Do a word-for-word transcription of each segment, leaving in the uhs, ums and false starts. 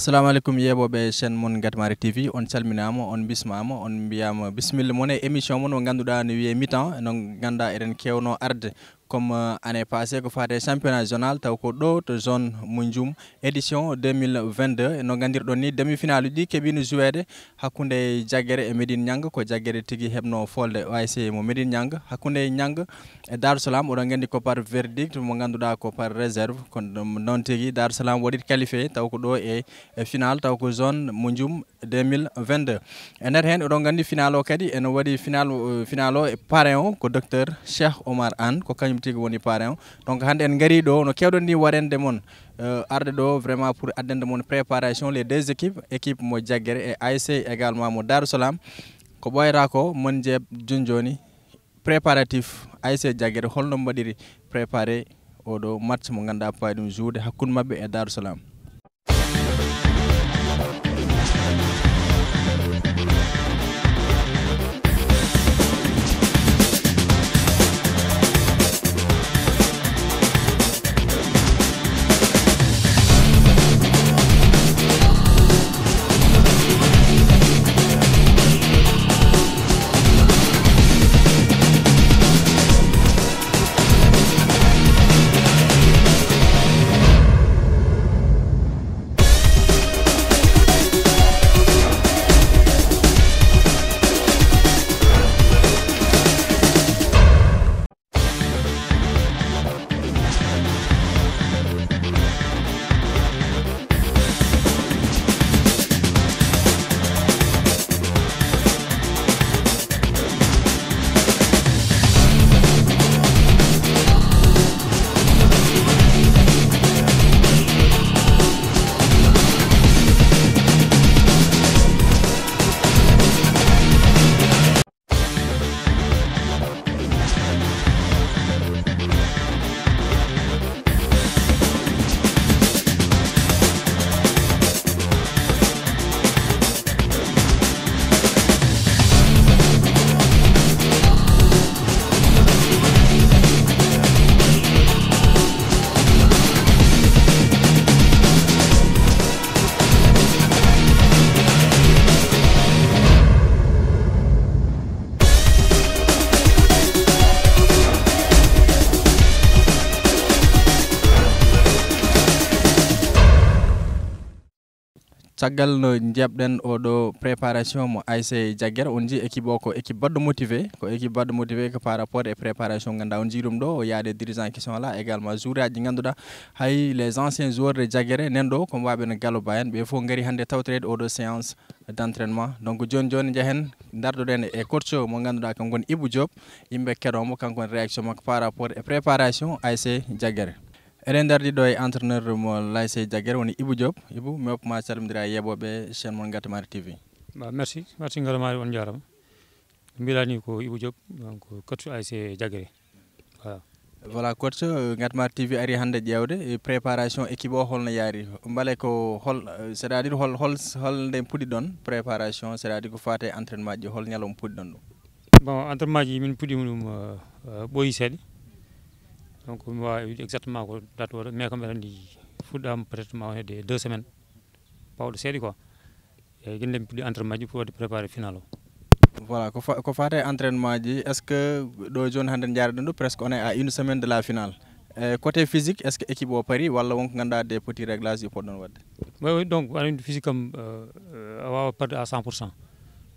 Assalamu aleykum, yeeɓooɓe chaîne mon Gadmari T V, on calminaama, on mbismaama, on mbiyaama bisimilla mon e émission mon mo ngannduɗaa no wiyee Mitan, no ngannduɗaa eɗen keewno arde comme, euh, année passée ko faati e championnat zonal, taw ko ɗo to zone mo Ndioum, édition deux mille vingt-deux. No nganndirɗon ni, demi-finale uji ɗi keɓiino joueede hakkunde Jaggere e Médine Niang, ko Jaggere tigi heɓno foolde O A C mo Médine Niang. Hakkunde Niang e Darou Salam, oɗon nganndi ko par verdict, mo ngannduɗaa ko par réserve, kono ɗum noon tigi Darou Salam waɗi qualifié, taw ko ɗo e, e final, taw ko zone mo Ndioum deux mille vingt-deux. E nder heen, oɗon nganndi final o kadi ene waɗi final, euh, final o e parrain o ko docteur Cheikh Omar Anne, ko kañum tigi woni parrain o. Donc hannde en ngarii ɗo no keewɗon ni waɗande mon, euh, arde ɗo vraiment pour addande mon préparation les deux équipes, équipe mo Jaggere e A S C également mo Darou Salam. Ko ɓooyata ko mon njeeɓ jooni jooni préparatif A S C Jaggere, holno mbaɗiri préparé oɗo match mo ngannduɗaa paaɗi ɗum joude hakkunde maɓɓe e Darou Salam. Caggal no njeeɓɗen oɗo préparation mo A S C Jaggere, on njii équipe o ko équipe baɗɗo motivé, ko équipe baɗɗo motivé ko par rapport e préparation, ngannduɗaa on njii ɗum ɗo, o yaade dirigeant qui sont là, également joueuraaji ɗi ngannduɗaa hay les anciens joueurs de Jaggere nen ɗo ko mbaɓe no Gallo Ba en, ɓe fof ngari hannde tawtoreede oɗo séance d'entraînement. Donc jooni jooni njahen ndardoɗen e coach o mo ngannduɗaa kanko woni Ibou Diop, yimɓe keɗomo kanko woni réaction makko par rapport e préparation A S C Jaggere. Eɗen ndardi ɗo e entraîneur mo l'A S C Jaggere woni Ibou Diop. Ibou, mi hokka ma calmondira e yeeɓooɓe chaîne mon Gadmari T V. Ba, merci. Merci, ngaramaari, on njaarama. Mbiɗa ni ko Ibou Diop, donc coach A S C Jaggere. Voilà. Voilà, coach, euh, Gadmari T V ari hannde ƴeewde, e préparation équipe o holno yaari? Mbale ko hol, euh, c'est-à-dire hol, hol, hol nde puɗɗiɗon préparation, c'est-à-dire ko faate entraînement ji, hol ñalawma puɗɗiɗon ɗum? Bon, entraînement ji min puɗɗiima ɗum, euh, euh, ɓooyi seeɗa. Donc mi waawi wiide exactement ko date waɗa, mais kam mbeɗa anndi fuɗɗaama peut-être ma won hedde deux semaines. Pawɗo seeɗa quoi. Eeyi, gila nde mi puɗɗi entraînement ji pour waɗde préparé final o. Voilà, ko fa-, ko faate entraînement ji, est-ce que ɗo jooni hannde njaarɗen ɗo presque on est à une semaine de la finale? E côté physique, est-ce que équipe o pari walla won ko ngannduɗaa des petits réglages ɗi poɗɗon waɗde? Oui, oui, donc aɗa anndi physique kam, euh, euh, a waawa parde à cent pour cent.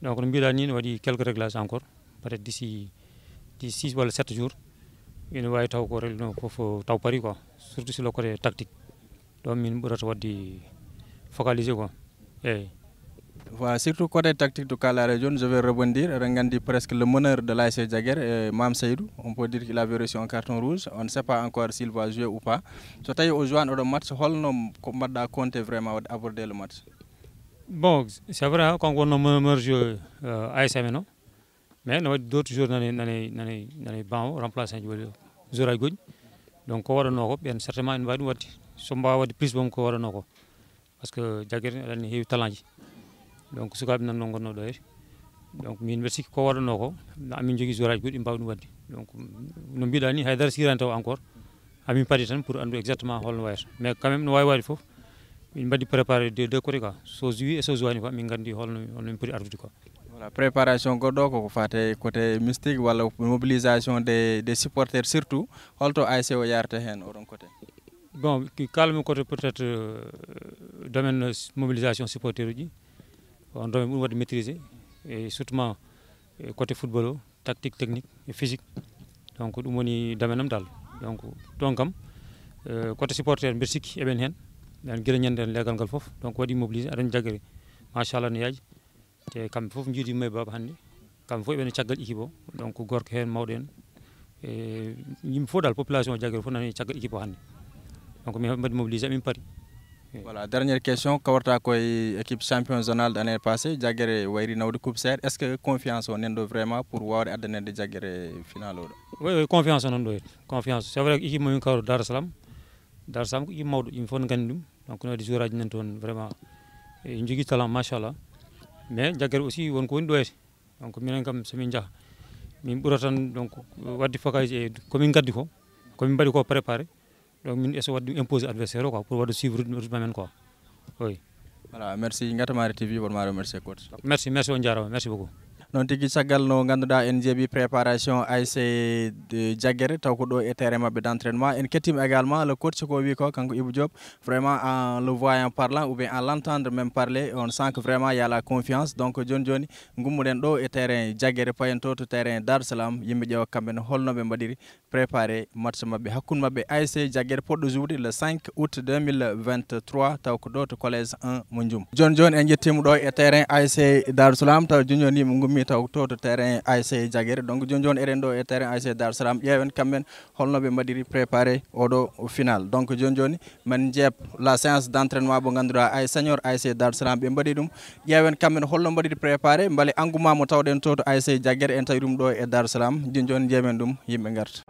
Donc no mbiɗa ni, ne waɗi quelques réglages encore. Peut-être d'ici, d'ici six walla sept jours, ina waawi taw ko réglé no fof taw pari quoi. Surtout sur le côté tactique. Ɗon min ɓurata waɗde focalisé quoi. Eeyi. Voilà, surtout côté tactique to kaalɗaa jooni, je vais rebondir. Eɗen nganndi presque le meneur de l'A S C Jaggere, eh, Mame Seydou, on peut dire qu'il avait reçu un carton rouge. On ne sait pas encore s'il va jouer ou pas. So tawi o jouaani oɗo match, holno ko mbaɗɗa compté vraiment waɗde aborder le match? Bon, c'est vrai, hein, kanko wonno meilleur joueur, euh, A S C amen o. Mais no waɗi d'autres joueurs nane, nane, nane, nane banc o, remplaçant ji waɗi joueur aji goɗɗi. Donc ko waɗanoo ko, ɓen certainement ene mbaawi ɗum waɗde. So mbaawa waɗde plus boom ko waɗanoo ko. Parce que Jaggere aɗa anndi heewi talent ji. Donc sukaaɓe nan ɗo ngonnoo ɗo e. Donc min mbeɗa sikki ko waɗanoo ko, no amin jogii joueur aji goɗɗi mbaawi ɗum waɗde. Donc no mbiɗa ni, haydara sirani taw encore. Amin padi tan pour anndu exactement holno wayata. Mais quand même no waawi waɗde fof. Min mbaɗi préparé de deux côté quoi, so joui e so joini quoi, min nganndi holno holno min poti ardude quoi. Voilà, préparation goɗɗo o koko fate côté mystique walla mobilisation des des supporters, surtout holto A S C o yarata heen oɗon côté? Bon, ki kalmi côté peut-être euh, domaine mobilisation supporter uji, on domaine ɓuri waɗde maîtrisé, et surtout e côté football o, tactique, technique e physique. Donc ɗum woni domaine am dal. Donc toon kam euh, côté supporter mbiɗa sikki eɓen heen. Ɓen gila ñande en leegal ngal fof, donc waɗi mobilisé aɗen jaggere, machallah no yaaji. Te kamɓe fof njiidi mo e baaba hannde. Kamɓe fof eɓene caggal équipe o, donc gorko heen, mawɗo heen, e yimɓe fof dal, population o jaggere fof nani caggal équipe o hannde. Donc min mbaɗi mobilisé, min pari. Voilà, dernière question, kawrata koye équipe champion zonal de année passée, jaggere wayri nawde coupe serre, est ce que confiance o nanɗo vraiment pour wawde addanede jaggere final oɗo? Oui, oui, confiance o nanɗo heen. Confiance, c'est vrai que équipe mo min kawro Dar Salam, Dar Salam ko équipe mawɗo, yimɓe fof ne nganndi ɗum. Donc no waɗi joueur aji nan toon vraiment, e jogui talent machallah. Mais jaggere aussi won ko woni ɗo ete. Donc minen kam somin jaaha, min ɓura tan donc wadde focus e komin gaddi ko, komin mbaɗi ko préparé. Donc min essaie wadde ɗum imposé adversaire o quoi, pour wadde suivre rythme amen quoi. Oui. Voilà, merci. Ngatamari T V, wonma remercier coach. Merci, merci, on jarama, merci beaucoup. Noon tigi, caggal no ngannduɗaa en njeeɓi préparation A S C de Jaggere, taw ko ɗo e terrain maɓɓe d'entraînement. En kettima également le coach, ko wi ko kanko Ibou Diop. Vraiment, en le voyant parlant ou bien en l'entendre même parler, on sent que vraiment il y a la confiance. Donc joni joni, ngummuɗen ɗo e terrain Jaggere, payen to to terrain Dar Salam, yimɓe ƴeewa kamɓe ne holno ɓe mbaɗiri préparé match maɓɓe hakkunde maɓɓe A S C Jaggere, poɗɗo joude le cinq août deux mille vingt-trois, taw ko ɗo to collège un mo Njum. Joni joni en jettima ɗo e terrain A S C Darou Salam, taw joni joni yimɓe gummi taw to to terrain A S C Jaggere. Donc joni joni eɗen ɗo e terrain A S C Darou Salam, ƴeewen kamɓen holno ɓe mbaɗiri préparé oɗo final. Donc joni joni men jeep la séance d'entraînement mo ngannduɗaa ay senior A S C Darou Salam ɓe mbaɗi ɗum. Ƴeewen kamɓe ne holno mbaɗiri préparé, mbale engouement mo tawɗen to to A S C Jaggere, en tawi ɗum ɗo e Darou Salam. Joni joni jeemen ɗum, yimɓe ngarta.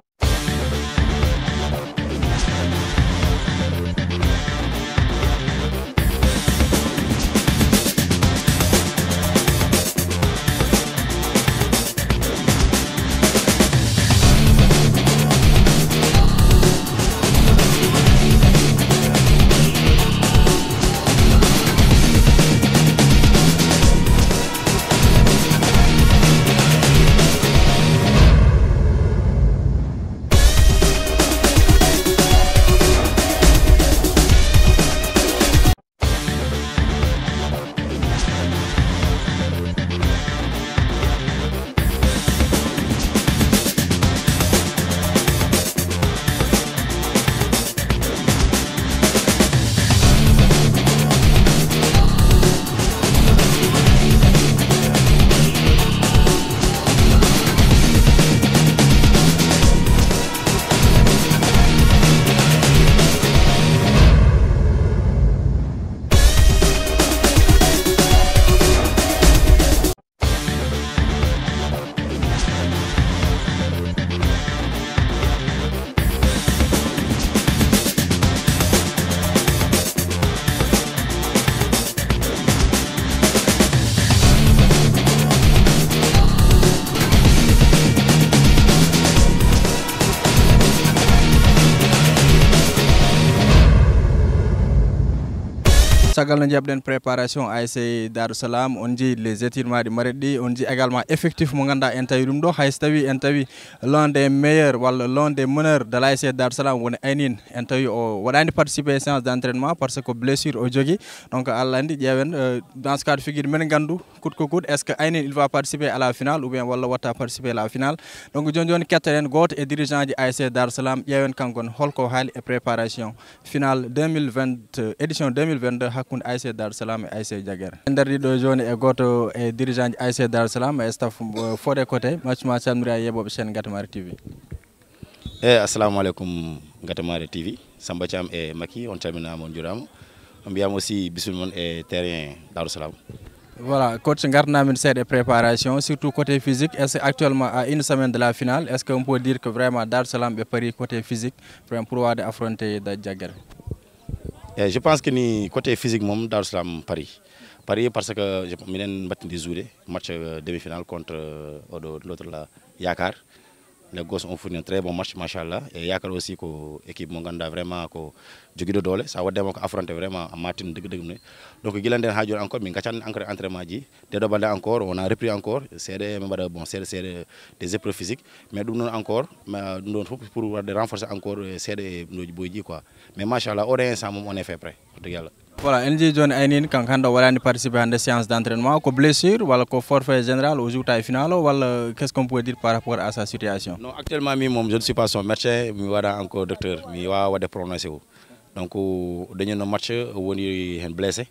Caggal no njaɓɗen préparation A S C Darou Salam, on njii les étirements ɗi mbaɗi ɗi, on njii également effectif mo ngannduɗaa en tawi ɗum ɗo, hay so tawi en tawi l'un des meilleurs walla l'un des meneurs de l'A S C Darou Salam woni Aynin, en tawi o waɗani participé e séance d'entraînement parce que blessure o jogui. Donc Allah andi, ƴeewen euh, dans ce cas de figure men nganndu coûte que coûte, est ce que Aynin il va participer à la finale ou bien walla watta participer à la finale? Donc joni joni ketten gooto e dirigeant ji A S C Darou Salam, ƴeewen kanko ne holko haali e préparation finale deux mille vingt, édition deux mille vingt-deux hakkunde A S C Darou Salam e A S C Jaggere. En dardi ɗo joni e gooto e dirigeant ji A S C Darou Salam e staff euh, fodé côté match ma, calmira yeɓoɓe chaîne Ngatamari T V. Eyi, assalamu aleykum Ngatamari T V, Samba Thiam e Macky, on calminaama, on njuuraama. On mbiyaama aussi bisimilla mon e terrain Darou Salam. Voilà, coach, ngartanamin seeɗa e préparation, surtout côté physique. Est ce que actuellement à une semaine de la finale, est ce que on peut dire que vraiment Darou Salam ɓe pari côté physique vraiment pour wawde affronter da Jaggere? Eyi, je pense que ni côté physique moom Darou Salam pari. Pari parce que je- minen mbattidi jouer match euh, demi finale contre euh, oɗo l'autre là, Yakar. Les gosses ont fourni un très bon match, machallah. Et yaakaar aussi ko équipe mo ganduɗa vraiment ko jogiiɗo doole. Sa waddema ko affronté vraiment a matino dëgg dëgg ne. Donc gila nden ha joni encore min gaccan encore entraînement ji. Nde ɗo balɗe encore on a repris encore seeɗa, min mbaɗa bon seeɗa seeɗa des épreuves physiques. Mais ɗum noon encore ma ɗum ɗon fof pour wadde renforcer encore seeɗa e ɗoji boyji quoi. Mais machallah, oɗo instant moom on est fait prêt, wax dëgg yàlla. Voilà, en jii jooni Aynine kanko hannde o waɗaani participé hannde séance d'entraînement, ko blessure walla ko forfait général, o jouta e final o, walla qu'est-ce qu'on peut dire par rapport à sa situation? Non, actuellement mi moom je ne suis pas son médecin, mi waɗa encore docteur, mi wawa waɗde prononcé o. Donc dañino match, o woni hen blessé.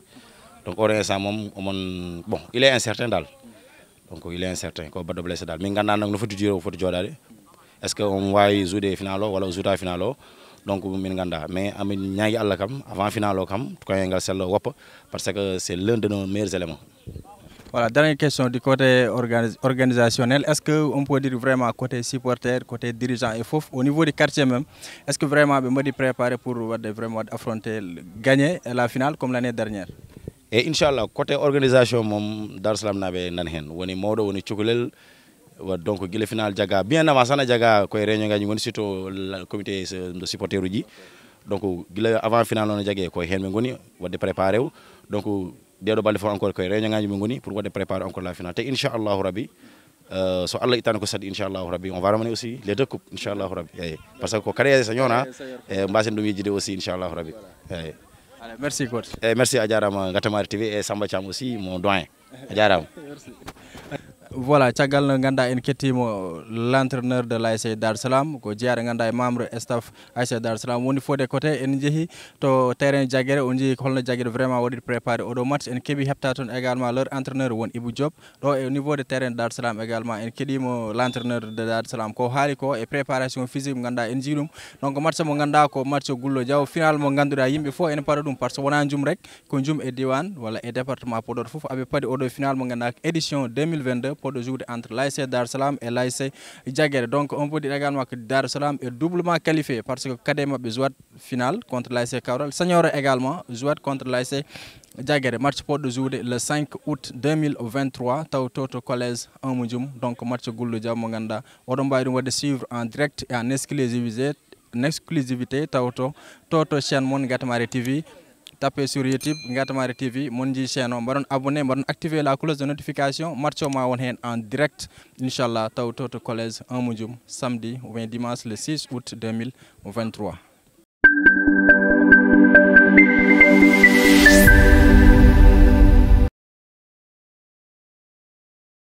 Donc oɗo instant moom omon, bon, il est incertain dal. Donc il est incertain ko baɗɗo blessé dal, min ganda nag no foti duré, o foti joɗade. Est ce que on wawi joude final o walla o jouta final o? Donc min ganda, mais amin ñaagui Allah kam avant final o kam koyengal sello woppa, parce que c'est l'un de nos meilleurs éléments. Voilà, dernière question du côté organi- organisationnel. Est-ce que on peut dire vraiment côté supporter, côté dirigeant et fof, au niveau du quartier même, est-ce que vraiment ɓe mbaɗi préparé pour wadde vraiment affronter, gagner la finale comme l'année dernière? Et inchallah côté organisation moom Darou Salam naɓe nan hen, woni mawɗo, woni cukalel. Donc gila final jaga bien avant sana jaga koye réunion ngaji woni surtout comité de supporter uji. Donc gila avant final noon jage koye hen ɓe goni wadde préparé o. Donc ɗeɗo balɗe fof encore koye réunion ngaji ɓe goni pour wadde préparé encore la final, te inchallahu rabbi, euh, so Allah ittani ko sadi inchallahu rabbi on va ramener aussi les deux coupes inchallahu rabbi, eyyi. Parce que ko kadi so ñona e mbasen ɗum yejjide aussi inchallahu rabbi, eyyi. Allez, merci coach. Eyyi, merci, a jarama Gatamari T V et Samba Thiam aussi mon doyen, a jarama. Voilà, caggal no ganduɗa en kettima l'entraîneur de l'A S C Dar Salam, ko jeyaɗo ganduɗa e membre staff A S C Dar Salam woni fodde côté, en jeehi to terrain Jaguere, on jeehi holno Jaguere vraiment waɗi préparé oɗo match, en keeɓi heɓta toon également leur entraîneur won Ibou Diop. Ɗo e niveau de terrain Dar Salam également en keeɗima l'entraîneur de Dar Salam ko haali ko e préparation physique mo ganduɗa en jii ɗum. Donc match mo ganduɗa ko match gullo diaw, final mo ganduɗa yimɓe fof ene paɗa ɗum, par ce que wona jum rek, ko jum e diwan walla e département Podor fof aɓe paadi oɗo final mo ganduɗa ko édition deux mille vingt-deux, poɗɗo joude entre l'A S C Dar Salam et l'A S C Jaguere. Donc on peut dire également que Dar Salam est doublement qualifié par ce que kadi maɓɓe jouat final contre l'A S C Kawral. Senior également jouat contre l'A S C Jaguere. Match poɗɗo joude le cinq août deux mille vingt-trois, taw to to collège un mo jum. Donc match gullo diaw mo ganduɗa oɗon mbawi ɗum wadde suivre en direct et en exclusivité, en exclusivité taw to to to chaîne mon Gatamari T V. Tapez sur YouTube Gatamari T V, mon jii chaîne o, mbaɗon abonné, mbaɗon activé la cloche de notification, match o ma won hen en direct inchallah, taw to to collège un mo jum, samedi ou bien dimanche le six août deux mille vingt-trois.